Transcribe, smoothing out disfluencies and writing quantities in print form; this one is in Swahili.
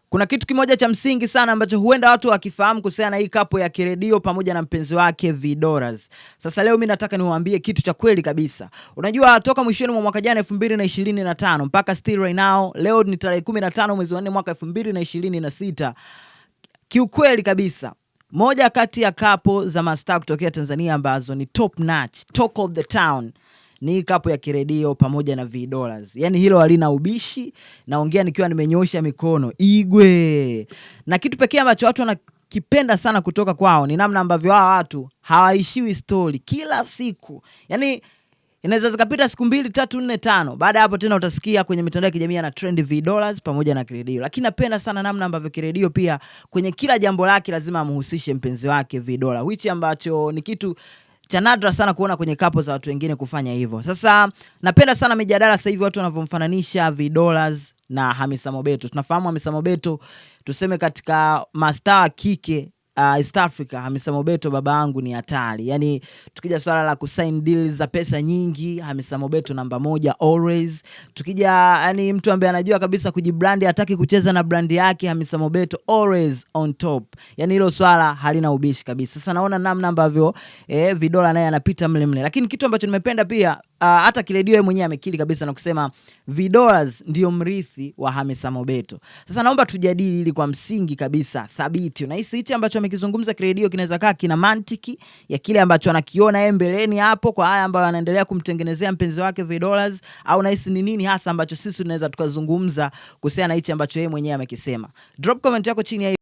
Kuna kitu kimoja cha msingi sana ambacho huenda watu wakifahamu kuhusiana na hii couple ya Kiredio pamoja na mpenzi wake Vidoras. Sasa leo mimi nataka niwaambie kitu cha kweli kabisa. Unajua toka mwishoni mwa mwaka jana 2025 mpaka still right now, leo ni tarehe 15 mwezi wa 4 mwaka 2026. Kiukweli kabisa, moja kati ya couple za mastaa kutokea Tanzania ambazo ni top notch, talk of the town ni couple ya Kiredio pamoja na V Dollars. Yaani hilo halina ubishi, naongea nikiwa nimenyosha mikono igwe. Na kitu pekee ambacho watu wanakipenda sana kutoka kwao ni namna ambavyo hawa watu hawaishiwi story kila siku. Yaani inaweza zikapita siku mbili tatu nne tano, baada ya hapo tena utasikia kwenye mitandao ya kijamii ana trend V Dollars pamoja na Kiredio. Lakini napenda sana namna ambavyo Kiredio pia kwenye kila jambo lake lazima amhusishe mpenzi wake V Dollar, which ambacho ni kitu cha nadra sana kuona kwenye couple za watu wengine kufanya hivyo. Sasa napenda sana mijadala sasa hivi watu wanavyomfananisha V Dollars na Hamisa Mobeto. Tunafahamu Hamisa Mobeto, tuseme katika mastaa kike East Africa, Hamisa Mobeto baba yangu ni hatari. Yaani tukija swala la kusign deals za pesa nyingi, Hamisa Mobeto namba moja always. Tukija yani mtu ambaye anajua kabisa kujibrand, hataki kucheza na brand yake, Hamisa Mobeto always on top. Yaani hilo swala halina ubishi kabisa. Sasa naona namna ambavyo Vidola naye anapita mle mle. Lakini kitu ambacho nimependa pia hata Kiredio yeye mwenyewe amekiri kabisa na kusema Vidolas ndio mrithi wa Hamisa Mobeto. Sasa naomba tujadili ili kwa msingi kabisa thabiti. Unahisi hichi ambacho amekizungumza Kiredio kinaweza kaa kina mantiki ya kile ambacho anakiona yeye mbeleni hapo kwa haya ambayo anaendelea kumtengenezea mpenzi wake Vidolas, au unahisi ni nini hasa ambacho sisi tunaweza tukazungumza kuhusiana na hichi ambacho yeye mwenyewe amekisema? Drop comment yako chini ya